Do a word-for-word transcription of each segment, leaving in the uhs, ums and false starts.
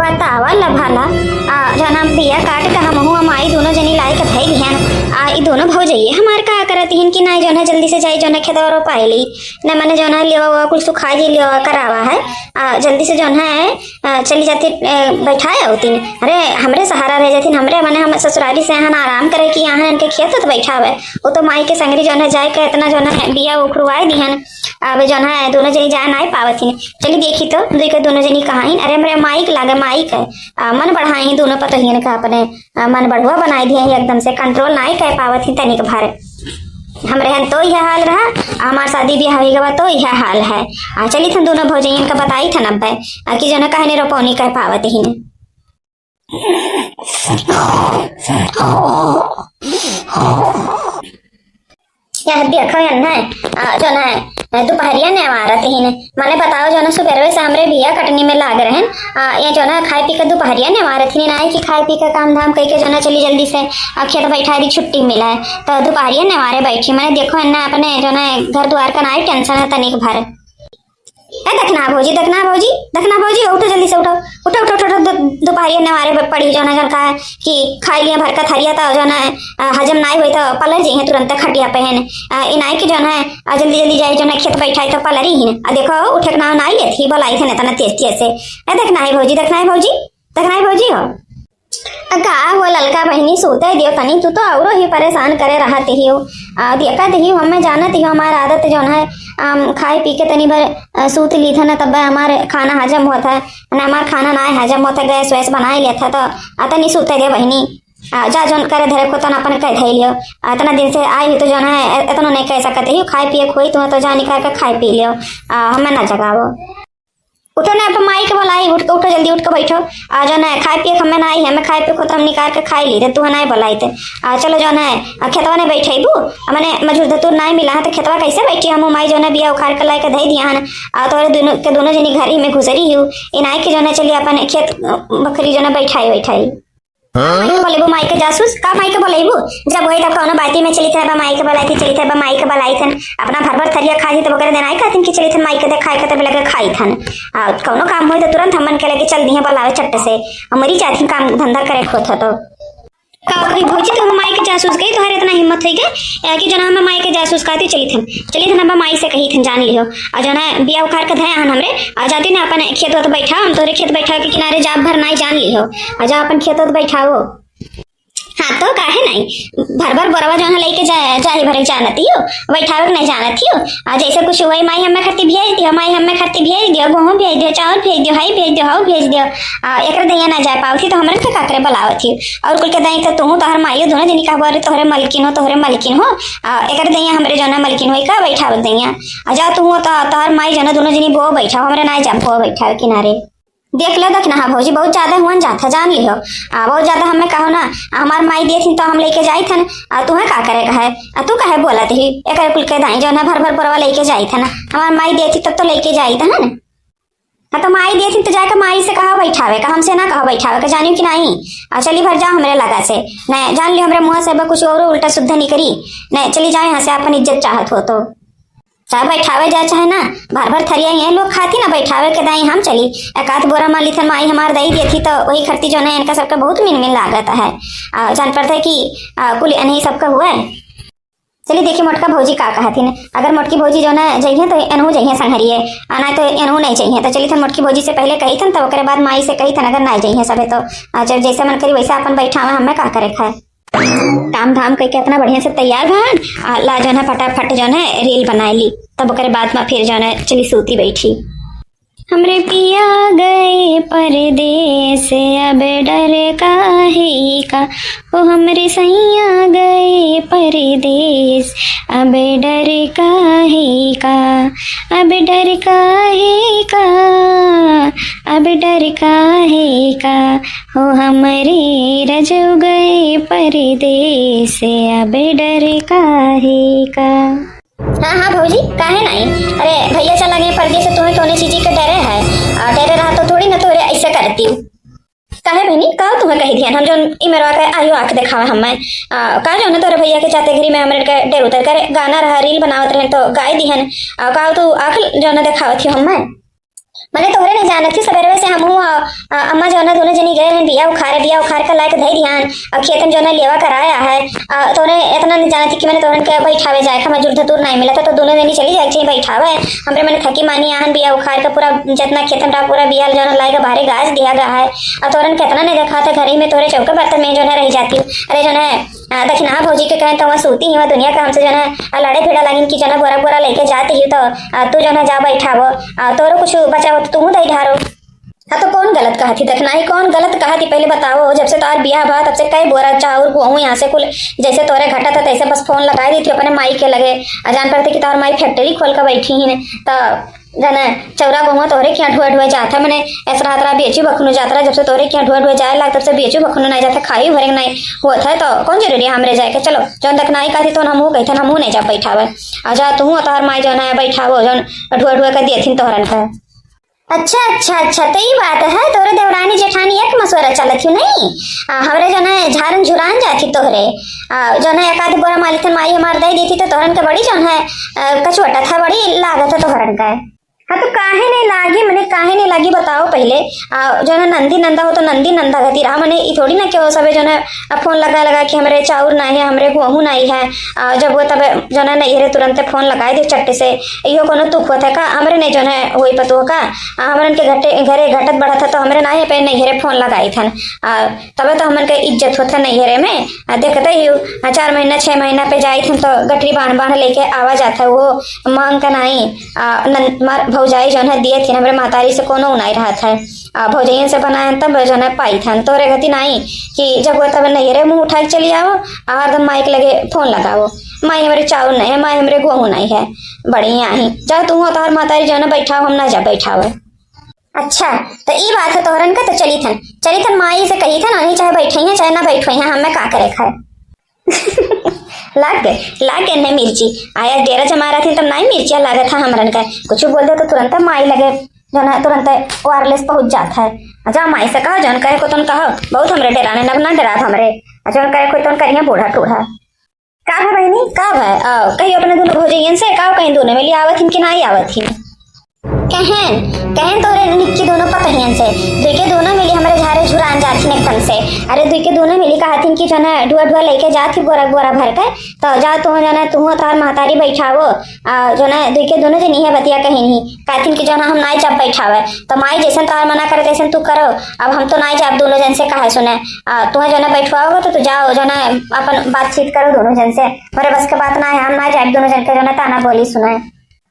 बतावा ला भला, आ, जौन हम बिया काट के हमहू आ माई दोनों जनी लाए के धई दिहन। आ, ई दोनों भौजइये हमार का करत हिन कि नाई जौन है जल्दी से जाई जौन है खेतवा रोपाई ली, न मने जौन है लेवा उवा कुल सुखा जी लेवा करावा है। आ, जल्दी से जौन है, आ, चली जाती, ए, बैठाए होती। अरे, हमरे सहारा रह जाती, हमरे मने हम ससुरारी से यहाँ आराम करे कि यहाँ इनके खेत तो बैठावे। वो तो माई के संगरी जौन है जाए के इतना जौन है बिया उखड़ुआए दिहन। अब जौन है दोनों जनी जाए नाई पावत हिन। चली देखी तो दुई के दोनों जनी कहाँ हिन। अरे हमरे माई के लागे माई के, आ, मन बढ़ाई ही दोनों पतोहियन का अपने, आ, मन बढ़ुआ बनाई दिया ही एकदम से control नाई कर पावत ही तनिक भर। हमरे हन तो यह हाल रहा, आ, हमार शादी ब्याह हो गवा तो यह हाल है। आ, चली थन दोनों भौजैयन का बताई थन अब्बे, आ, कि जौन है काहे ने रोपौनी कर पावत ही। यह देखो यन्ने, आ, जौन है, दुपहरिया नेवारत हीन। मने बताओ, जौन है, सुबेरवे से हमरे बिया कटनी में लाग रहन। आ, ये जौन है, खाए पी के दुपहरिया नेवारत हीन, नाई कि खाए पी के काम धाम कइके जौन है, चली जल्दी से, आ, खेत बैठा दी, छुट्टी मिला है। तो दुपहरिया नेवारे बैठी, मने देखो यन्ने अपने जौन है, घर द्वार का नाई tension है तनिक भर। ए, देखना भौजी, देखना भौजी, देखना भौजी, उठो जल्दी से, उठो, उठो, उठो, उठो, उठो, दो-, दोपहरिया नेवारे ब-, पड़ी, जौन है, जौन का है कि खाई लिया भर का थरिया, तो जौन है, अ, हजम नाई होई, तो पलर जइहे तुरंत खटिया पे है। अ, ई नाई कि जौन है, अ, जल्दी, जल्दी जाई, जौन है, खेत बैठाई, तो पलरी ही। अ, देखो, उठे के नाम नाई लेत ही, बोलाई थे ना, इतना तेज, तेज से। ए, देखना है भौजी, देखना है भौजी, देखना है भौजी हो। का हो ललका बहिनी, सूते दियो तनी, तू तो औरो ही परेशान करे रहत हियो। आ, देखत हियो, हमें जानत हियो, हमार आदत जौन है, आम, खाए पी के तनी भर, अ, सूत लीथन, तब हमार खाना हजम होत है, ना हमार खाना ना हजम होत है, गैस वैस बनाए लेत है, तो आ, तनी सूते दे बहिनी। आ, जा जौन करे धरे को तन अपन कह धै लियो। आ, इतना दिन से आई हुई तो जौन है, ए-, इतनो नहीं कह सकत हियो, खाए पिए खोई तुम्हें तो जा निकाल के खाए पी लियो। आ, हमें ना जगावो। उठो ना, अब माई के बोलाई, उठ के, उठो, जल्दी उठ के बैठो। आ, जौन है, खाए पिए के हमें ना आई, हमें खाए पिए को तो हम निकाल के खाई ली, तो तू ना बोलाई थे। आ, चलो, जौन है, आ, खेतवा ने बैठेबू, आ, मने मजूर धतूर ना मिला है, तो खेतवा कैसे बैठी? हम माई, जौन है, बिया उखाड़ के लाए के धई दिया हन। आ, तोरे दोनों के दोनों जनी घर ही में घुसरी ही। ई नाई के, जौन है, चलिए अपन खेत, अ, बखरी, जौन है, बैठाई, बैठाई। हाँ? माई के बोलेबू, माई के जासूस, का माई के बोलेबू? जब वही तब कौनो बाती में चली थे, बा माई के बोलाई थी, चली थे, बा माई के बोलाई थन। अपना भर भर थरिया खाई थी, तब ओकरे देनाई कहथिन कि चली थन माई के देखाए के, तब लगे खाई थन। आ, कौनो काम होई तो तुरंत हमन के लगे चल दिहे बोलावे चट्ट से। आ, मरी जाथिन काम धंधा करे खोत हो तो। का कही भौजी, तू हम माई के जासूस गई, तोहरे इतना हिम्मत होई गई, ए, कि जना हम माई के जासूस कहती चली थन, चली थन, अब माई से कही थन, जान लिहो। और जौन है बिया उखाड़ के धया हन हमरे, और जाती ना अपन खेत वत बैठा, हम तोरे खेत बैठा के किनारे जाब भर नाई, जान लिहो। और जा अपन खेत वत बैठाओ। हाँ, तो काहे नहीं? भर भर बोरवा जौन है लेके जा, जाही भरे जानत हियो, बैठावे के नहीं जानत हियो। आ, जैसे कुछ हुआ, माई हमें खरती भेज दियो, माई हमें खरती भेज दियो, गेहूँ भेज दियो, चावल भेज दियो, हाई भेज दियो, हाउ भेज दियो। आ, एकर दैया ना जाए पावत ही, तो हमरे के काकरे बुलावत ही। और कुल के दाई तो तू, तोहर माइयो, दोनों जनी कहबो, "अरे, तोहरे मलकिन हो, तोहरे मलकिन हो।" आ, एकर दैया हमरे जौन है मलकिन होई का बैठावत दैया। आ, जा तू हो, तो तोहर माई जौन है, दोनों जनी बो बैठा, हमरे ना जा बो बैठा किनारे। देख लो, देखना, हाँ भौजी, बहुत ज्यादा हुअन जात है, जान लिहो। आ, बहुत ज्यादा हमें कहो ना, आ, हमार माई देथिन तो हम लेके जाई थन, आ, तुम्हें का करे का है? आ, तू काहे बोलत ही? एकर कुल के दाई जौन है भर भर बोरवा लेके जाई थन, हमार माई देथी तब तो लेके जाई थन। हाँ, तो माई देथिन तो जाके माई से कहा बैठावे का, हमसे ना कहा बैठावे का, जानियो कि नहीं? आ, चली भर जाओ हमरे लगा से, नहीं जान लियो हमरे मुँह से अब कुछ और उल्टा सुद्धा निकरी, नहीं चली जाओ यहाँ से, अपन इज्जत चाहत हो तो। चाहे बैठावे जाए चाहे ना, भर भर थरिया ये लोग खाती ना, बैठावे के दाई हम चली। एक आध बोरा मान लीथन माई हमार दई देती तो वही खरती जौन है इनका सबके बहुत मिन मिन लागत है। आ, जान पड़ता है कि, आ, कुल इन्हीं सबका हुआ है। चली देखी मोटका भौजी का कहती ने, अगर मोटकी भौजी जौन है जइहे तो एनहू जइहे संघरिए, आ ना तो एनहू नहीं जइहे। तो चली थन मोटकी भौजी से पहले कही थन, तब ओकरे बाद माई से कही थन, अगर ना जइहे सबे तो, आ, जब जैसे मन करी वैसे अपन बैठावे, हमें का करे खाए। काम धाम कइके इतना बढ़िया से तैयार भन, आ, ला जौन है फटाफट जौन है reel बनाए ली, तब ओकरे बाद में फिर जौन है चली सूती बैठी। हमरे पिया गए परदेस, अब डर काहे का, ओ हमरे सैया गए परदेस, अब डर काहे का, अब डर काहे का, अब डर काहे का, हो हमरे रजऊ गए परदेस, अब डर काहे का। हाँ, हाँ भौजी, काहे नहीं? अरे भैया चला गए परदेस, तुम्हें कौने चीज के डरे है? आ, डरे रहा तो थोड़ी ना तोरे ऐसे करती। काहे बहनी, का तुम्हें कही दिया हम जौन ई मेरवा के आयो आँख देखावे हमें? आ, का जौन तोरे भैया के जाते घरी में हमरे के डेर उतर करे गाना रहा, reel बनावत रहे तो गाय दिहन। आ, का तू आँख जौन देखावत ही हमें? मने तोहरे नहीं जानत ही, सबेरवे से हमहू, अ, अ, अम्मा जौन है दोनों जनी गए रहन बिया उखारे, बिया उखार के लाइके धई दिहन, अउर खेतन जौन है लेवा कराया है। अ, तोहरे इतना नहीं जानत ही कि मने तोहरन के बैठावे जाए का मजूर धतूर नहीं मिलत है, तो दोनों जनी चली जाए के चाहिए बैठावे। हमरे मने थकी मानी आहन बिया उखार के पूरा जितना खेतन रहा पूरा बिया जौन है लाइके बाहरे गाज दिया गया है। अउर तोहरन के इतना नहीं देखा था, घर ही में तोहरे चौके बर्तन में जौन है रह जाती। अरे जौन है आ, दखिनहा भौजी के कहेन तो वहाँ सूती ही, वहाँ दुनिया का हमसे जौन है, आ, लड़े भिड़ा लागिन कि जौन है बोरा बोरा लेके जाती ही तो, आ, तू जौन है जा बैठावो, आ, तोरो कुछ बचा हो तो तू दई ढारो। हाँ तो कौन गलत कहा थी दखिनहा, कौन गलत कहा थी पहले बताओ, जब से तोहार बियाह भा तब से कई बोरा चाउर गोहूँ यहाँ से कुल जैसे तोरे घटत है तैसे बस फोन लगाई देती अपने माई के लगे। आ, जान पड़ते कि तोहार माई फैक्ट्री खोल के बैठी ही तो जौन है, चौरा गोहूँ तोहरे किहाँ ढुआ ढुआ जात है, मने ऐसा रहत रहा बेचू बखनू जात रहा, जब से तोहरे किहाँ ढुआ ढुआ जाए लाग, तब से बेचू बखनू नहीं जात है, खाई भरे नहीं होत है, तो कौन जरूरी है हमरे जाए के? चलो, जौन दखिनहा कहा थी तो हमहू कही थन, हमहू नहीं जा बैठावे। आ जा तू, तोहर माई जौन है बैठावो, जौन ढुआ ढुआ कर दिए थी तोहरन का। अच्छा, अच्छा, अच्छा, तो ई बात है, तोहरे देवरानी जेठानी एक मशवरा चलत ही नहीं? आ, हमरे जौन है झारन झुरान जात ही तोहरे। आ, जौन है एक आध बोरा मालिकन माई हमार दे देती तो तोहरन के बड़ी जौन है, आ, कचुअटत है, बड़ी लागत है तोहरन का। हाँ, तो काहे नहीं लागी, मने काहे नहीं लागी बताओ पहले। आ, जौन है नंदी नंदा हो तो नंदी नंदा कहती रहा, मने ई थोड़ी ना कि वो सबे जौन है, आ, फोन लगा लगा कि हमरे चाउर नहीं है, हमरे गोहूँ नहीं है। आ, जब वो तब जौन है नैहरे तुरंते फोन लगाई दे चट्टे से, इहो कोनो तुक होत है का? हमरे नहीं जौन है होई पतोह का? आ, हमरन के घटे, घरे घटत बढ़त है तो हमरे नहीं पे नैहरे फोन लगाई थन। आ, तबे तो हमन के इज्जत होत है नैहरे में। आ, देखते ही, आ, चार महीना, छह महीना पे जाई थन तो गठरी बांध बांध लेके आवा जात है, वो मांग के नाई। आ, नन-, मार भौजाई जौन है दिए थी हमरे महतारी से कोनो उनाई रहत है। आ, भौजाइयन से बनाए तब जौन है पाई थन, तोरे गति नाई कि जब वो तब नैहरे मुंह उठा के चली आओ, आ, हरदम माई के लगे फोन लगाओ, "माई हमरे चाउर नहीं है, माई हमरे गोहूँ नहीं है।" बढ़िया ही, जा तू हो तोहर महतारी जौन है बैठाओ, हम ना जा बैठावे। अच्छा, तो ई बात है तोहरन का, तो चली थन, चली थन माई से कही थन, नहीं चाहे बैठे हैं, चाहे ना बैठे हैं, हमें का करे खाए। लाग गए, लाग गए ने मिर्ची। आया डेरा जमा रहा थी, तब नाई मिर्चिया लागत है हमरन का। कुछ बोल दे तो तुरंत माई लगे, जौन है, तुरंत वायरलेस पहुंच जात है। जा माई से कहो, जौन कहे को तुम कहो, बहुत हमरे डेराने, अब ना डेराब हमरे। आ जौन कहे को तुम करिए बूढ़ा टूढ़ा। का भा बहिनी, का भा? आओ, कहियो अपने दोनों भौजइयन से, का कहीं दोनों मिली आवत हिन कि नाई आवत हिन? कहन, कहन तोरे निक्की दोनों पतहियन से, दुई के दोनों मिली हमरे झारे झुरान जात हिन एकदम से। अरे दुई के दोनों मिली कहत हिन कि जौन है ढुआ ढुआ लेके जात ही बोरा बोरा भर के, तो जा तू जौन है, तू तोहर महतारी बैठावो, आ, जौन है दुई के दोनों जनी है बतिया कहिन ही, कहत हिन कि जौन है हम नाई जाब बैठावे, तो माई जैसन तोहर मना करे तैसन तू करो, अब हम तो नाई जाब दोनों जन से कहे सुने। आ, तुम्हें जौन है बैठवाओगे तो तू जाओ, जौन है अपन बातचीत करो दोनों जन से। हमरे बस के बात ना है, हम ना जाए दोनों जन के जौन है ताना बोली सुनाए।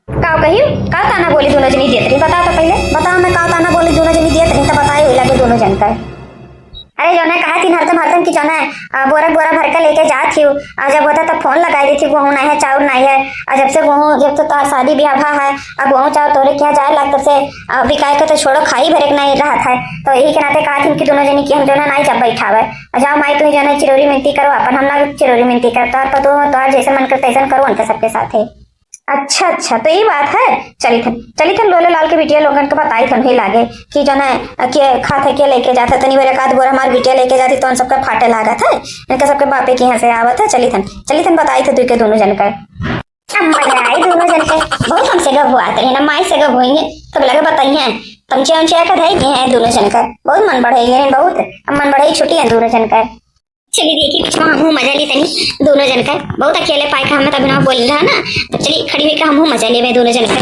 का कही? का ताना बोली दोनों जनी देत रही? बताओ तो पहले, बताओ मैं का ताना बोली दोनों जनी देत रही, तो बताए हुई लगे दोनों जन का। अरे जौन है कहा थी हरदम हरदम की जौन है, आ, बोरा बोरा भर के लेके जात ही, आ, जब होता तब फोन लगाई देती, गोहूँ नहीं है, चाउर नहीं है। आ, जब से गोहूँ, जब तो तार शादी ब्याह भा है, आ, गोहूँ चाउर तोरे क्या जाए लाग, तब से, आ, बिकाए के तो छोड़ो, खाई भरे के नहीं रहत है। तो यही के नाते कहा थी कि दोनों जनी की हम जौन है नाई जब बैठावे। आ, जाओ माई, तू ही जौन है चिरौरी मिनती करो, अपन हम ना चिरौरी मिनती करता, तो तू तोहार जैसे मन करता तैसन करो उनके सबके साथ है। अच्छा, अच्छा, तो ई बात है। चली थन, चली थन लोले लाल के बिटिया लोगन के बताई थन ही लागे कि जौन है, के खात है, के लेके जात है, तनी बेर एक आध बोरा हमार बिटिया लेके जाती तो उन सबका फाटे लागत है, इनके सबके बापे के यहाँ से आवत है। चली थन, चली थन बताई थे दुई के दोनों जन का। अब मजा आई दोनों जन के, बहुत हमसे गब हुआत रहे ना, माई से गब होइहैं, तब लगे बताइहैं, तमचिया उमचिया का धई दिए हैं दोनों जन का, बहुत मन बढ़ाई है, बहुत अब मन बढ़ाई छुट्टी है दोनों जन का। चली देखी, कुछ हमहू मजा ली तनी दोनों जन का। बहुत अकेले पाए का हमें तभी ना बोल रहा ना, तो चली खड़ी हुई का हमहू मजा लेवे दोनों जन का।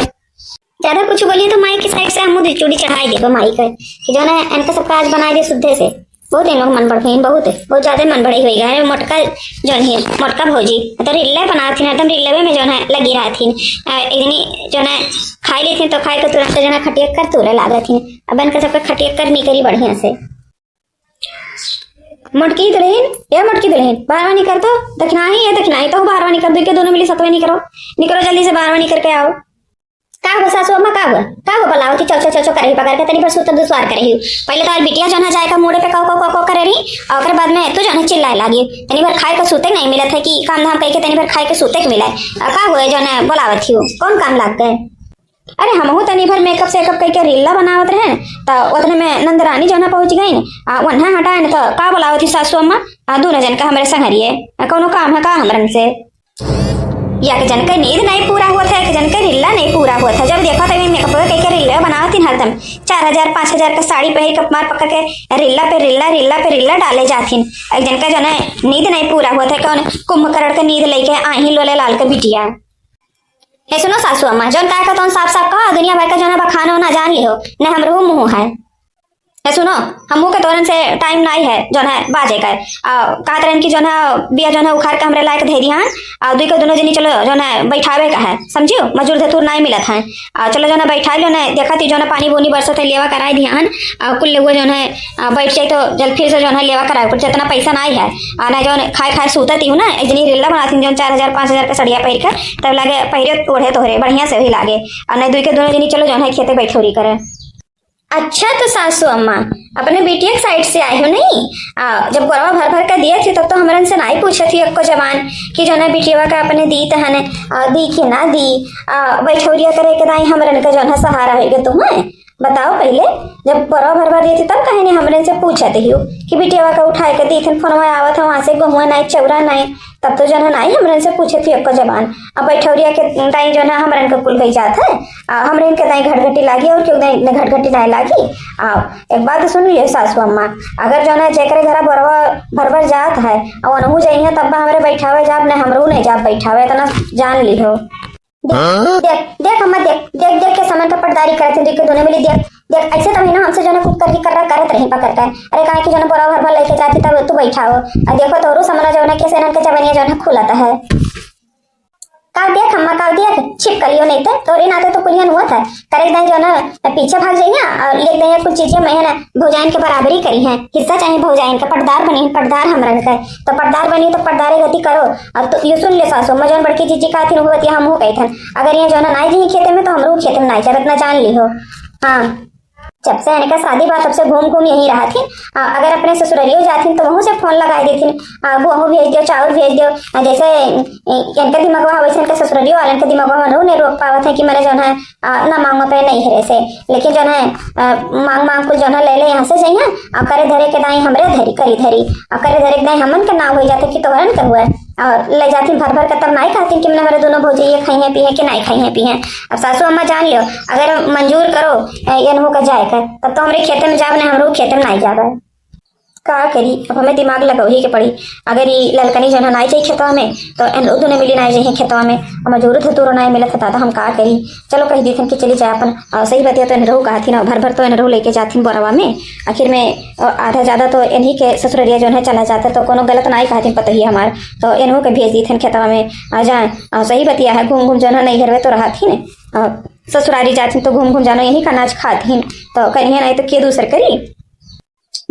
ज्यादा कुछ बोली तो माई के साइड से हमहू चूड़ी चढ़ाई देबो माई के, कि जौन है इनका सबका आज बनाए दे शुद्धे से। बहुत इन लोग मन बढ़ गई, बहुत, बहुत ज्यादा मन बढ़ी हुई है। मोटका जौन है, मोटका भौजी तो रिल्ले बनावत थी, एकदम रिल्लवे में जौन है लगी रहत थी। आ, इतनी जौन है खाई लेती तो खाए के तुरंत जौन है खटिया कर तूरे लागत थी। अब इनका सबका खटिया कर निकली बढ़िया से। मोटकी दुल्हन, ए मोटकी दुल्हन, बाहरवा निकर तो, दखिनही है, दखिनही तो बाहरवा निकर, दुई के दोनों मिली सतवे निकरो, निकरो जल्दी से बाहरवा निकर के आओ। का हुआ सासू अम्मा, का हुआ? का हुआ बुलावत ही, चौ, चौ, चौ, चौ करही पकड़ के, तनी भर सूतब दुश्वार करही। पहले तो यार बिटिया जौन है जाए का मूड़े पे कौ, कौ, कौ, कौ करे रही, और ओकरे बाद में तू जौन है चिल्लाए लागी। तनी भर खाए का सूते के नहीं मिलत है कि काम धाम कह के तनी भर खाए के सूते के मिले। आ, का हुआ जौन है बुलावत ही हो? कौन काम लाग गए? अरे, हमहू तनी भर मेकअप सेकअप कइके रीला बनावत रहेन, त ओतने में नंदरानी जौन है पहुँच गईन। आ, ओन्हे हटाएन, त का बोलावत ही सासू अम्मा? आ, दोनों जन का हमरे संगरिये। आ, कौनो काम है का हमरन से? या के जन के नींद नहीं पूरा होत है, एक जन के रीला नहीं पूरा होत है। जब देखो तभी मेकअप कइके रीला बनावत हरदम चार हजार, पाँच हजार का साड़ी पहिर के मार पकड़ के रिल्ला पे रिल्ला, रिल्ला पे रिल्ला डाले जाथिन। एक जन का जौन है नींद नहीं पूरा होत है, कौन कुंभकर्ण के नींद लेके आई लोले लाल के बिटिया। हे सुनो सासू अम्मा, जौन कहे का तौन साफ साफ कहा, दुनिया भर का जौन है बखान होना जान लिहो, न हमरो मुँह है। हे सुनो, हमहू के तोरन से टाइम नाई है जौन है बाजे का। आ, कहत रहन कि जौन है बिया जौन है उखाड़ के हमरे लायक धे दिहन, आ दुई के दुनो जनी चलो जौन है बैठावे का है, समझियो, मजूर धतूर नाई मिलत है। आ चलो जौन है बैठाई लो ने, देखा थी जौन है पानी बूनी बरसत है, लेवा कराई दिहन, आ कुल लेवा जौन है, आ, बैठ जाई तो जल फिर से जौन है लेवा करावे, कुछ इतना पैसा नाई है। आ ना जौन खाए खाए सूतत ही हूँ ना, एक जनी रिल्ला बनाती जौन चार हजार पाँच हजार का सड़िया पहिर कर, तब लागे पहिरे ओढ़े तोहरे बढ़िया से भी लागे। आ नहीं दुई के दुनो जनी चलो जौन है खेते बैठोरी करे। अच्छा तो सासू अम्मा, अपने बिटिया के साइड से आए हो नहीं? आ, जब गोरवा भर भर के दिए थे तब तो हमरन से नाई पूछत ही एको जबान कि जौन है बिटिया का अपने दी तहन, आ, दी कि ना दी, आ, बैठौरिया करे के दाई हमरन के जौन है सहारा होइगे तुम्हें। बताओ पहिले, जब गोरवा भर भर दिए थे तब कहे नहीं हमरन से पूछत ही हो कि बिटिया का उठाए के दी थे, फोनवा आवत है वहाँ से, गहुआ नाई चौरा नाई, तब तो जौन है नाई हमरन से पूछे थी एको जबान। अब बैठौरिया के दाई जौन है हमरन के कुल गई जात है, आ, हमरन के दाई घटघटी लागी और क्यों दाई घटघटी नाई लागी। आ, एक बात सुन लियो सासू अम्मा, अगर जौन है जेकरे घरा बोरवा भर भर जात है, और ओनहू जइहे तब बा हमरे बैठावे जाब, ने हमरू नहीं जाब बैठावे, इतना जान लिहो। देख, हाँ? देख, देख अम्मा, देख, देख, देख के समन का पटदारी करत है, देख के दोनों मिली, देख, देख, ऐसे तो महीना हमसे जौन है कुछ करके कर रहा, करत रही पकड़ कर। अरे काहे कि जौन है बोरवा भर भर लेके जाती तब तू बैठाओ। आ देखो तोरू समना जौन है कैसे इनके जवानिया जौन है खुलत है। काल देख अम्मा, काल देख, छिप कलियो नहीं थे, तोरे नाते तो कुलियन हुआ था। करे दाई जौन है पीछे भाग जाइया और ले दाई कुछ चीजें मैं है ना भौजाइन के बराबरी करी है, हिस्सा चाहिए भौजाइन का, पटदार बनी, पटदार हमरन का, तो पटदार बनी तो पटदारे गति करो। अब तो यू सुन ले सासू, मैं जौन बड़की जीजी कहती हूँ बतिया हम हो गए थे, अगर ये जौन है नाई जी खेते में तो हमरो खेते में नाई चलत ना जान ली हो। हाँ, जब से इनका शादी बा तब से घूम घूम यहीं रहत ही। आ, अगर अपने ससुररियो जाथिन तो वहू से फोन लगाए देथिन, आ, गोहूँ भेज दियो, चाउर भेज दियो। आ, जैसे ए, इनका दिमागवा वैसे इनके ससुररियो वालन के दिमागवा में नहीं रोक पावत है कि मने जौन है, आ, ना मांगो पे नहीं हरे से, लेकिन जौन है, आ, मांग मांग कुल जौन है ले ले यहाँ से जइहे, आ, करे धरे के दाई हमरे धरी करी धरी, आ, करे धरे के दाई हमन के नाव हो जाते कि तोहरन के हुए। और ले जाती भर भर के, तब नाई कहती कि मने हमारे दोनों भौजी ये खाई हैं पी हैं कि नाई खाई हैं पी हैं। अब सासू अम्मा जान लियो, अगर मंजूर करो ए, एनहू का जाए का, तब तो हमरे खेते में जाब, नहीं हमरो खेते में नाई जाब। का करी, अब हमें दिमाग लगौही के पड़ी। अगर ई ललकनी जौन है नाई जाई खेतवा में, तो एन दोनों मिली नाई जाई खेतवा में, और मजूर धतूरो नाई मिलत है, तो हम का करी? चलो कह दी थन कि चली जाए अपन। और सही बतिया तो एनरहू कहथिन, और भर भर तो एनरहू लेके जाथिन बोरवा में। आखिर में, और आधा ज्यादा तो इन्हीं के ससुररिया जौन है चला जाता, तो कोनो गलत नाई कहथिन पतोही हमार, तो एनहू के भेज दी थन खेतवा में, आ जाए। और सही बतिया है, घूम घूम जौन है नैहरवे तो रहथिन, और ससुरारी जाथिन तो घूम घूम जानो यहीं का अनाज खाथिन, तो करिए नहीं तो के दूसर करी।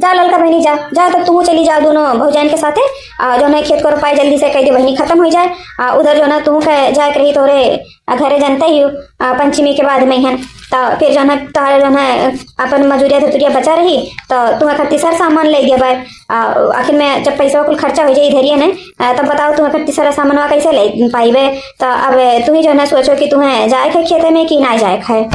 जा ललका बहिनी, जा, जा, तब तू चली जा दोनों भौजाइन के साथे। आ, जौन है खेत को रोपाई जल्दी से कह दे बहिनी, खत्म हो जाए। आ, उधर जौन है तू के जाए के रही तोरे, आ, घरे जानते ही हो, आ, पंचमी के बाद में हन, तो फिर जौन है तोहरे जौन है अपन मजूरिया धतुरिया बचा रही, तो तू खातिर सर सामान ले दिया भाई। आ, आखिर में जब पैसा कुल खर्चा हो जाए इधरिए ने, आ, तब बताओ तू खातिर सारा सामानवा कैसे ले पाइबे? तो अब तू ही जौन है सोचो कि तुम्हें जाए के खेते में कि ना जाए के है।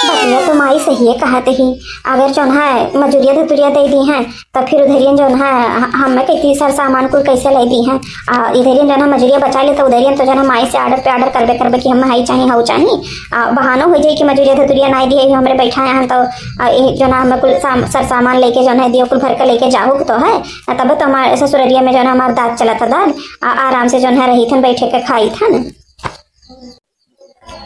बतिया तो माई सहिए कहत ही। अगर जौन है मजूरिया धतुरिया दे दी हैं, तब फिर उधरियन जौन है ह-, हमें कहती सर सामान कुल कैसे ले दी हैं। आ इधरियन जौन है मजूरिया बचा ले, तो उधरियन तो जौन है माई से ऑर्डर पे ऑर्डर करबे करबे कि हम हाई चाही, हाउ चाही। आ बहानो हो जाई कि मजूरिया धतुरिया नाई दिए, हमरे बैठा हैं तो, आ, ये जौन है हमें कुल साम-, सर सामान लेके जौन है दियो कुल भर के लेके जाओ तो है। आ, तब तो हमारे ससुररिया में जौन है हमार दांत चलत है दांत। आ, आराम से जौन है रही थन, बैठे के खाई थन।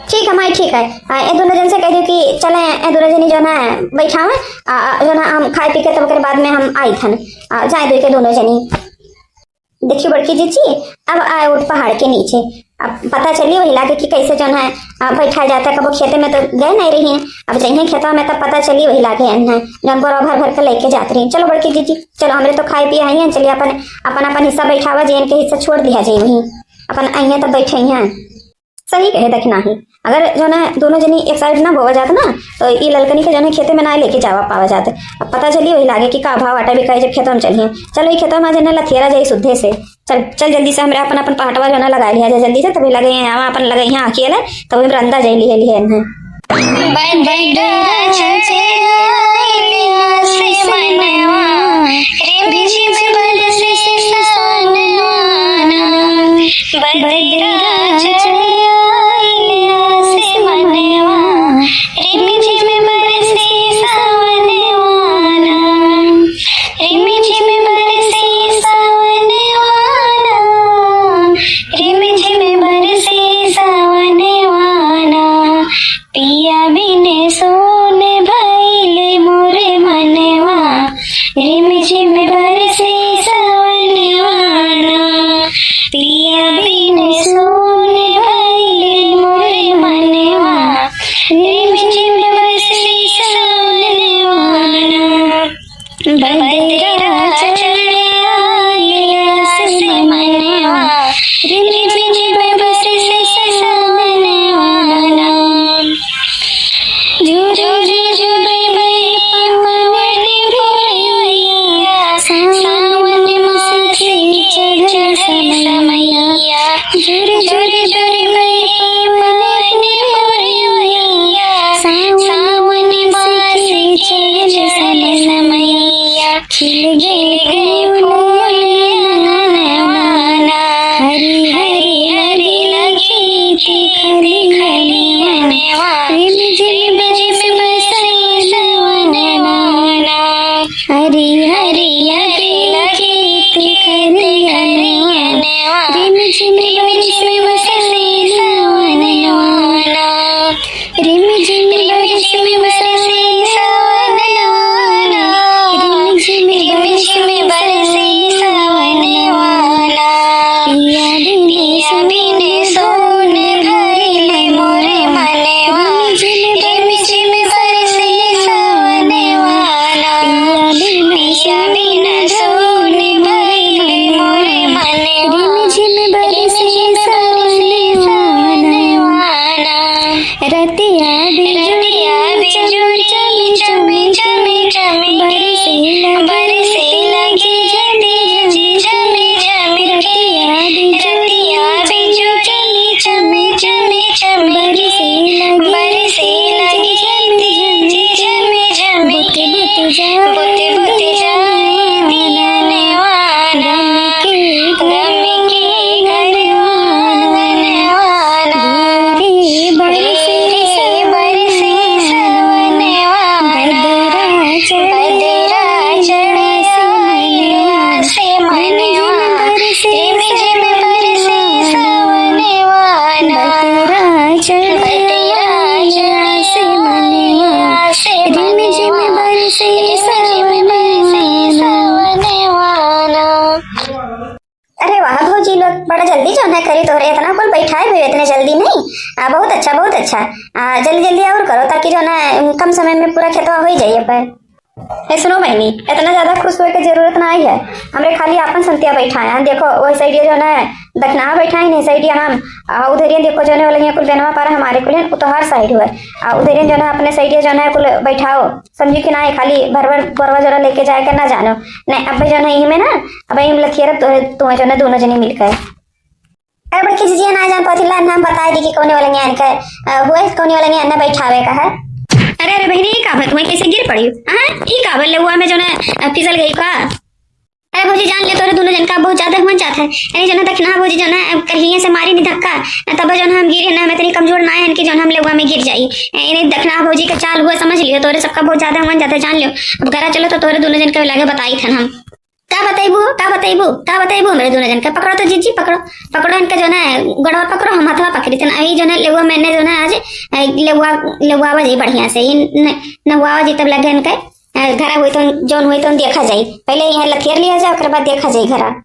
ठीक है माई, ठीक है। आ, ए दोनों जन से कह दो कि चले, ए दोनों जनी जौन है बैठावे, आ, आ, जौन है हम खाए पी के तब ओकरे बाद में हम आई थन। आ, जाए दो के दोनों जनी। देखियो बड़की जीजी, अब आए उठ पहाड़ के नीचे। अब पता चली वही लागे कि कैसे जौन है, आ, बैठा जाता है। कबो खेते में तो गए नहीं रही हैं, अब जइहे खेतवा में तब पता चली वही लागे है जौन बोरा भर भर के लेके जात रही। चलो बड़की जीजी, चलो हमरे तो खाए पिए आई हैं, चलिए अपन अपन अपन हिस्सा बैठावा जाए, इनके हिस्सा छोड़ दिया जाए वहीं, अपन आई हैं तब बैठे हैं। सही कहे दखिनाही, अगर जौन है दोनों जनी एक साइड ना बोवा जात ना, तो ई ललकनी के जौन है खेते में ना लेके जावा पावा जात। अब पता चली वही लागे कि का भाव आटा बिकाई जब खेतवा में चलिए। चलो ई खेतवा में जौन है लथियरा जाई शुद्धे से। चल चल जल्दी से हमरे अपन अपन पहटवा जौन है लगा लिया जाए जल्दी से, तभी लगे यहाँ अपन लगे यहाँ अकेले, तभी हम रंदा जाए लिए लिए हैं। बदरा छछाइल आसमनवा, रिमझिम बरसे सावनवा। बदरा छछाइल आसमनवा, रिमझिम रिमझिम बरसे सवनवा ना, हरी हरी लगे खेत खरिहनवा। रिमझिम बरसे सवनवा ना, रिमझिम बरसे सवनवा ना, रिमझिम बरसे सवनवा ना। पिया बिन सून भइल मोरे मनवा, रिमझिम बरसे सवनवा ना। पिया बिन सून भइल मोरे मनवा, रिमझिम बरसे सवनवा ना। रतिया बिजुरी चम चम चम चम, बरसे लगे झिम झिम झिम झिम। रतिया बिजुरी चम चम चम चम, बरसे लगे झिम झिम झिम। बुत बुत जा बुत बुत जा दियनवा ना, गम के गम के गरवा गनवा ना। रे बरसे रे बरसे सवनवा ना, बदरा चढ़े बदरा चढ़े आइल आसे मनवा। रिमझिम बरसे सवनवा ना, बदरा चढ़े आइल आसे मनवा। रिमझिम बरसे सवनवा ना। अरे वाह भौजी लोग, बड़ा जल्दी जौन है करी तोहरे, इतना कुल बैठाए भी इतने जल्दी नहीं। आ, बहुत अच्छा, बहुत अच्छा। आ, जल्दी जल्दी और करो, ताकि जौन है कम समय में पूरा खेतवा हो ही जाइए पर। ए, सुनो बहिनी, इतना ज्यादा खुश होए के जरूरत ना आई है। हमरे खाली आपन संतिया बैठाए हैं। देखो, वही साइड ये जौन है दखिना बैठाए नहीं, साइड ये हम, आ, उधर ये देखो जौन है, वाला यहाँ कुल बेनवा पारा हमारे कुल हैं, उ तोहार साइड हुआ। आ, उधर ये जौन है अपने साइड ये जौन है कुल बैठाओ। समझी कि ना, ये खाली भर भर बोरवा जोरा लेके जाए के ना जानो। नहीं, अब जौन है इही में ना, अब इही में लथियरब तो, तू जौन है दोनों जनी मिलकर। अरे बड़की जिजिया ना जान पाती ला, हम बताए दी कि कौने वाला ज्ञान का, अ, हुआ है कौने वाला ज्ञान ना बैठावे का है। अरे, अरे बहिनी, ई का भा, तुम्हें कैसे गिर पड़ी? हाँ, ई का भा, लेउआ में जौन है, अ, फिसल गई का? अरे भौजी, जान ले, तोरे दोनों जन का बहुत ज्यादा हुआ जात है। अरे जौन है, दखिना भौजी जौन है, अ, कहिए से मारी नहीं धक्का, अ, तब जौन हम गिरे ना, हम इतनी कमजोर ना है कि जौन हम लेउआ में गिर जाई। अ, इन्हें दखिना भौजी का चाल हुआ, समझ लियो, तोरे सबका बहुत ज्यादा हुआ जात है, जान लियो। अब घरा चलो तो तोरे दोनों जन के लागे बताई थन हम। का बतैबू, का बतैबू, का बतैबू हमरे दोनों जन के? पकड़ो तो जिज्जी, पकड़ो, पकड़ो इनके जौन है, गोड़वा पकड़ो, हम हथवा पकड़ी थन। अभी जौन है, लेउआ मैंने जौन है आज, ए, लेउआ, लेउआ जी बढ़िया से, इन न-, नहुआ जी तब लगे इनके, ए, घरा हुई तो जौन हुई तो देखा जाई। पहले यहाँ लथियर लिया जाए, ओकर बाद देखा जाई घरा।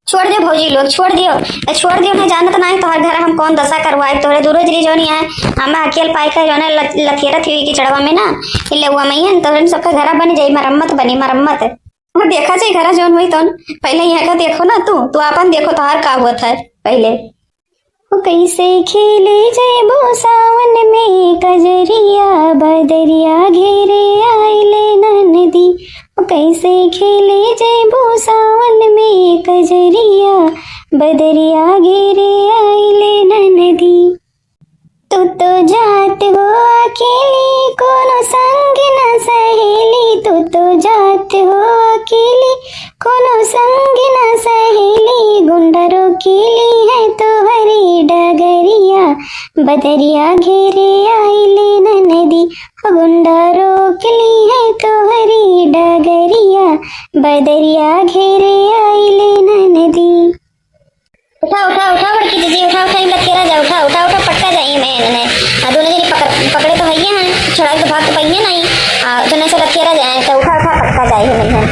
छोड़ दियो भौजी लोग, छोड़ दियो, ए, छोड़ दियो, मैं जानत ना है तोहर घर हम कौन दशा करवाए, तोहरे दूरो जरी जौन यहाँ हम अकेल पाए के जौन है ल-, लथियरत हुई कि चढ़वा में ना, कि लेउआ में ही है, तोहरे सबका घरा बन जाई, मरम्मत बनी, मरम्मत। हाँ, देखा जाई घरा जौन होई तौन। पहले यहाँ का देखो ना तू, तू आपन देखो तोहार का होत है पहले। ओ कैसे खेले जैबो सावन में कजरिया, बदरिया घेरे आइले ननदी। ओ कैसे खेले जैबो सावन में कजरिया, बदरिया घेरे आइले ननदी। तू तो जात हो अकेली, कोनो संग ना सहेली, तू तो जात हो अकेली, कोनो संग ना सहेली, गुंडा रोकेली है तोहरी डगरिया, बदरिया घेरे आइले ननदी, हो गुंडा रोकेली है तोहरी डगरिया, बदरिया घेरे आइले ननदी। उठा, उठा, उठा, बड़की दीदी, उठा, उठा, हिम्मत केरा जा, उठा, उठा, उठा, पटका जा, ई में, ने, आ, दोनों जनी पकड़, पकड़े तो हइये हैं, छोड़ाई तो भाग तो पइये नहीं, आ, दोनों से लतियरा जाए, तो उठा, उठा, पटका जाए, ई में, हैं।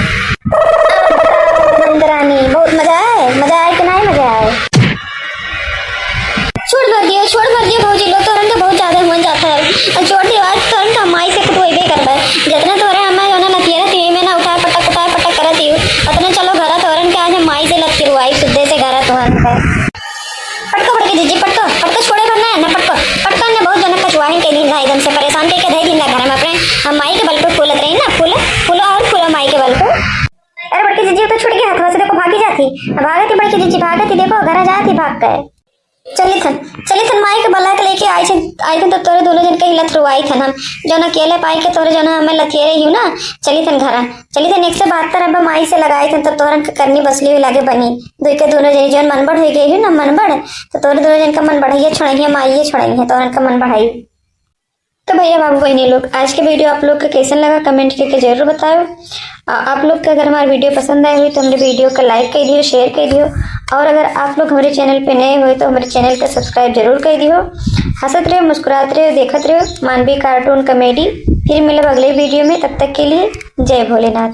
नंदरानी, बहुत मजा आए, मजा आए कि नहीं मजा आए? छोड़ मर दियो, छोड़ मर दियो, भौजी लोग, तोरन के बहुत ज्यादा मन जाता है, छोड़ दियो, आज तोरन का माई से कुटवाइबे करबे, जितना तोरे हमें, जो ना, लतियरा, टीवी में ना उठाए, पटक, उठाए, पटक करत ही, उतने चलो घरा, तोरन के आज हम माई से लतियरवाई, सुद्धे से घरा, तोरन के। पटको बड़की जीजी, पटको, पटको छोड़े भर ना, ना पटको, पटको ना बहुत जनक कछुआहिन के दिन ला एकदम से परेशान के, के धई दिन ला घर में अपने, हम माई के बल पे फूलत रही ना, फूलो, फूलो और फूलो माई के बल पे। अरे बड़की जीजी, वो तो छूट गया हाथवा से, देखो भागी जाती, भागती बड़की जीजी, भागती, देखो घरा जाती भाग के। चली थन, चली थन माई के बला के लेके आई थे, आई थे तो तोरे दोनों जन के हिलत रुआई थन हम, जो ना अकेले पाई के तोरे जो ना हमें लथियरे ही ना, चली थन घरा, चली थन एक से बहत्तर अब माई से लगाई थन तो तोरन के करनी बसली हुई लागे बनी। दुई के दोनों जनी जौन मनबढ़ होइ गई है ना, मनबढ़, तो तोरे दोनों जन का मन बढ़ाइए छोड़ाइए, माइए छोड़ाइए, तोरन का मन बढ़ाई। तो भैया, बाबू, बहिनी लोग, आज के video आप लोग के कैसन लगा, comment करके जरूर बताओ। आ, आप लोग के अगर हमारा video पसंद आए हुई तो हमरे video का like कर दियो, share कर दियो। और अगर आप लोग हमारे channel पे नए हुए तो हमारे channel का subscribe जरूर कर दियो। हंसत रहो, मुस्कुरात रहो, देखत रहो मानवी cartoon comedy। फिर मिलब अगले video में, तब तक के लिए जय भोलेनाथ।